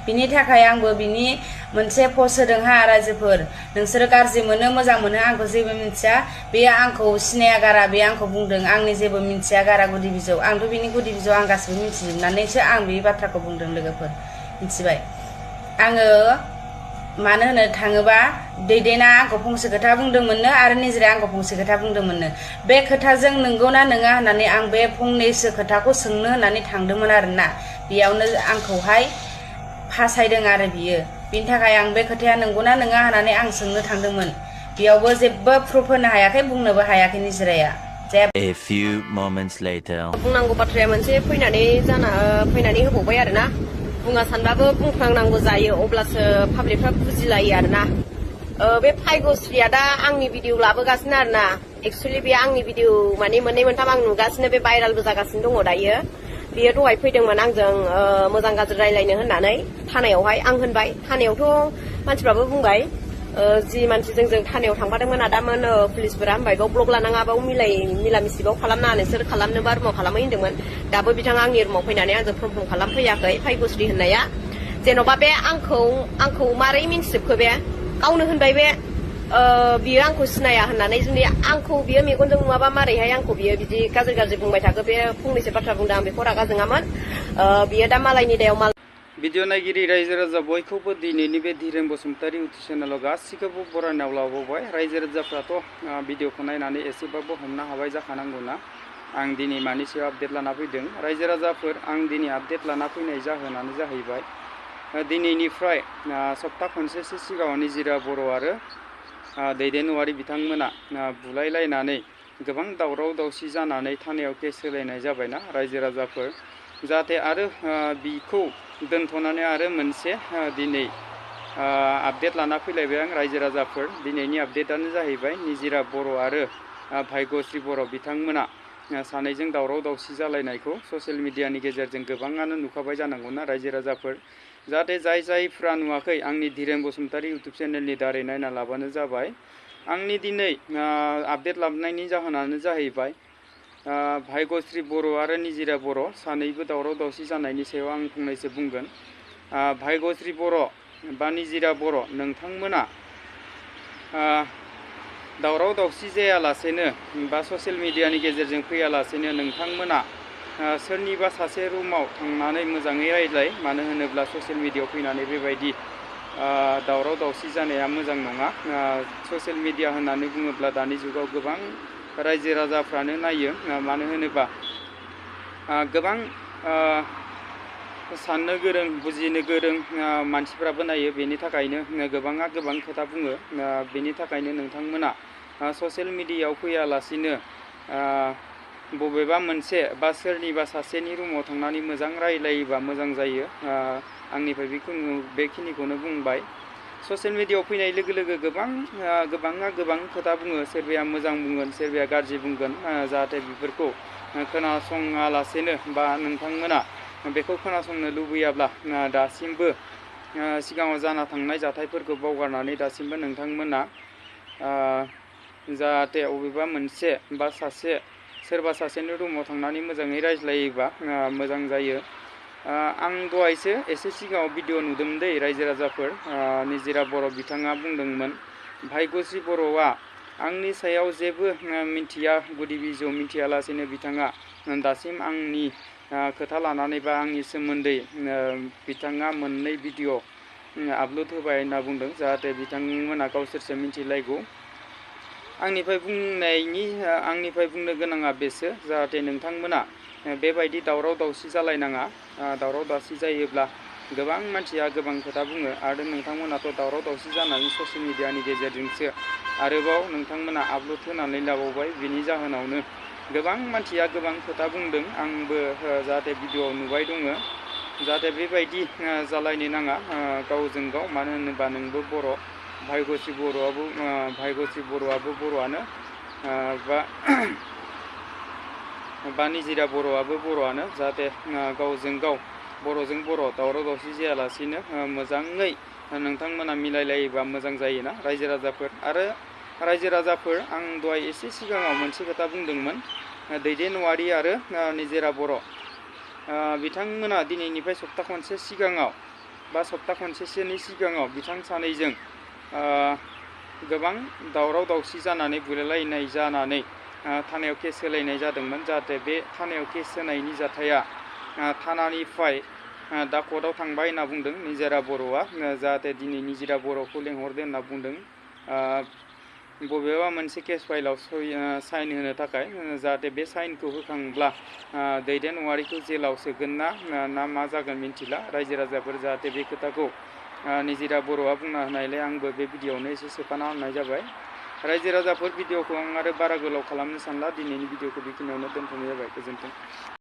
बिनि थाखाय आंबो बिनि मोनसे पस्ट होदोंहा रायजोफोर नोंसोरो गाज्रि मोनो मोजां मोनो आंखौ जेबो मिथिया बे आंखौ सिनाया गारा बे आंखौ बुंदों आंनि जेबो मिथिया गारा गुदि बिजौ आंथ' बिनि गुदि बिजौ आं गासिबो मिथिजोबनानैसो आं बे बाथ्राखौ बुंदों लोगोफोर मिथिबाय आङो मानो होनो थाङोबा दैदेना आंखौ फंसे खोथा बुंदोंमोननो आरो निजिराया आंखौ फंसे खोथा बुंदोंमोननो बे खोथाजों नंगौना नङा होननानै आं बे फंनैसो खोथाखौ सोंनो होननानै थांदोंमोन आरोना बेयावनो आंखौहाय फासायदों आरो बियो बिनि थाखाय आं बे खोथाया नंगौना नङा होननानै आं सोंनो थांदोंमोन बेयावबो जेबो प्रुफ होनो हायाखै बुंनोबो हायाखै निजिराया A few moments later बुंनांगौ बाथ्राया मोनसे फैनानै होबावबाय आरोना बुङा सानबाबो बुंफ्लांनांगौ जायो अब्लासो पाब्लिकफ्रा बुजिलायो आरोना बे भाग्यश्रीया दा आंनि भिडिअ लाबोगासिनो आरोना एक्सुअलि बे आंनि भिडिअ माने मोननै मोनथाम आं नुगासिनो बे भाइरालबो जागासिनो दङ दायो बियो दहाय फैदोंमोन आंजों मोजां गाज्रि रायलायनो होननानै थानायावहाय आं होनबाय थानायावथ' मानसिफ्राबो बुंबाय जि मानसिजों जों थानायाव थांफादोंमोन आदामोन पुलिसफोरा होनबाय बाव ब्लग लानाङा बाव मिला मिसिबाव खालामनाङा नोंसोर खालामनोबा रुमाव खालामहै होनदोंमोन दाबो बिथाङा आंनि रुमाव फैनानै आंजों फर्म खालामफैयाखै भाग्यश्री होननाया जेन'बा बे आंखौ मारै मिन्थिजोबखो बे गावनो होनबाय बे बियो आंखौ सिनाया होननानै जुदि आंखौ बियो मेगनजों नुवाबा मारैहाय आंखौ बियो बिदि गाज्रि बुंबाय थाखो बे फंनैसो बाथ्रा बुंदों आं बेखौ रागा जोङामोन बियो दा मालायनि दायाव भिडिअ नायगिरि रायजो राजा बयखौबो दिनैनि बे धीरेन बसुमतारी इउटुब चेनेलाव गासिखौबो बरायनायाव लाबोबाय रायजो राजाफ्राथ' भिडिअखौ नायनानै एसेबाबो हमनो हाबाय जाखानांगौना आं दिनै मानि सायाव आपडेट लाना फैदों रायजो राजाफोर आं दिनै आपडेट लाना फैनाय जाहोनानो जाहैबाय दिनैनिफ्राय सप्ता खनसेसो सिगाङाव निजिरा बर' आरो दैदेन औवारि बिथांमोना बुलायलायनानै गोबां दावराव दावसि जानानै थानायाव केस होलायनाय जाबायना रायजो राजाफोर जाहाथे आरो बिखौ दोनथ'नानै आरो मोनसे दिनै आपडेट लाना फैलायबाय आं रायजो राजाफोर दिनैनि आपडेटआनो जाहैबाय निजिरा बर' आरो भाग्यश्री बर' बिथांमोना सानैजों दावराव दावसि जालायनायखौ ससियेल मिडियानि गेजेरजों गोबाङानो नुखाबाय जानांगौना रायजो राजाफोर जाहाथे जायफ्रा नुवाखै आंनि धीरेन बसुमतारी इउटुब चेनेलनि दारै नायना लाबानो जाबाय आंनि दिनै आपडेट लाबोनायनि जाहोनानो जाहैबाय भाग्यश्री बर' आरो निजिरा बर' सानैबो दावराव दावसि जानायनि सायाव आं फंनैसो बुंगोन भाग्यश्री बर' बा निजिरा बर' नोंथांमोना दावराव दावसि जायालासेनो बा ससियेल मिडियानि गेजेरजों फैयालासेनो नोंथांमोना सोरनिबा सासे रुमाव थांनानै मोजाङै रायज्लाय मानो होनोब्ला ससियेल मिडियायाव फैनानै बेबायदि दावराव दावसि जानाया मोजां नङा ससियेल मिडिया होननानै बुङोब्ला दानि जुगाव गोबां रायजो राजाफ्रानो नायो मानो होनोबा गोबां साननो गोरों बुजिनो गोरों मानसिफ्राबो नायो बेनि थाखायनो गोबाङा गोबां खोथा बुङो बेनि थाखायनो नोंथांमोना ससियेल मिडियायाव फैयालासिनो बबेबा मोनसे बा सोरनिबा सासेनि रुमाव थांनानै मोजां रायलायोबा मोजां जायो आंनिफ्राय बेखिनिखौनो बुंबाय ससियेल मिडियायाव फैनाय लोगो लोगो गोबाङा गोबां खोथा बुङो सोरबाया मोजां बुंगोन सोरबाया गाज्रि बुंगोन जाहाथे बेफोरखौ खोनासङालासेनो बा नोंथांमोना बेखौ खोनासंनो लुबैयाब्ला दासिमबो सिगाङाव जाना थांनाय जाथायफोरखौ बावगारनानै दासिमबो नोंथांमोना जाहाथे अबेबा मोनसे बा सोरबा सासेनि रुमाव थांनानै मोजाङै रायज्लायोबा मोजां जायो आं दहायसो एसे सिगाङाव भिडिअ नुदोंमोन दै रायजो राजाफोर निजिरा बर' बिथाङा बुंदोंमोन भाग्यश्री बर'आ आंनि सायाव जेबो मिथिया गुदि बिजौ मिथियालासेनो बिथाङा दासिम आंनि खोथा लानानै बा आंनि सोमोन्दै बिथाङा मोननै भिडिअ आपल'ड होबाय होनना बुंदों जाहाथे बिथांमोना गावसोरसो मिथिलायगौ आंनिफ्राय बुंनो गोनाङा बेसो जाहाथे नोंथांमोना बेबायदि दावराव दावसि जालायनाङा दावराव दावसि जायोब्ला गोबां मानसिया गोबां खोथा बुङो आरो नोंथांमोनाथ' दावराव दावसि जानानै ससियेल मिडियानि गेजेरजोंसो आरोबाव नोंथांमोना आपल'ड होनानै लाबावबाय बेनि जाहोनावनो गोबां मानसिया गोबां खोथा बुंदों आंबो जाहाथे भिडिअ'आव नुबाय दङ जाहाथे बेबायदि जालायनो नाङा गावजों गाव मानो होनोबा नोंबो बर' भाग्यश्री बर'आबो बर'आनो बा निजिरा बर'आबो बर'आनो जाहाथे गावजों गाव बर'जों बर' दावराव दावसि जायालासिनो मोजाङै नोंथांमोना मिलायलायोबा मोजां जायोना रायजो राजाफोर आरो रायजो राजाफोर आं दहाय एसे सिगाङाव मोनसे खोथा बुंदोंमोन दैदेन औवारि आरो निजिरा बर' बिथांमोना दिनैनिफ्राय सप्ता खनसे सिगाङाव बा सप्ता खनसेसोनि सिगाङाव बिथां सानैजों गोबां दावराव दावसि जानानै बुलायलायनाय जानानै थानायाव केस होलायनाय जादोंमोन। जाहाथे बे थानायाव केस होनायनि जाथाया थानानिफ्राय दा कर्टआव थांबाय होनना बुंदों निजोरा बर'आ। जाहाथे दिनै निजोरा बर'खौ लेंहरदो होनना बुंदों बबेबा मोनसे केस फाइलाव साइन होनो थाखाय। जाहाथे बे साइनखौ होखांब्ला दैदेन औवारिखौ जेलाव सोगोन ना मा जागोन मिन्थिला। रायजो राजाफोर जाहाथे बे खोथाखौ निजोरा बर'आ बुंना होनायलाय आंबो बे भिडिअआवनो एसे सोफाना होनाय जाबाय। रायजो राजाफोर भिडिअखौ आं आरो बारा गोलाव खालामनो सानला। दिनैनि भिडिअखौ बेखिनियावनो दोनथ'नाय जाबाय। गोजोन्थों।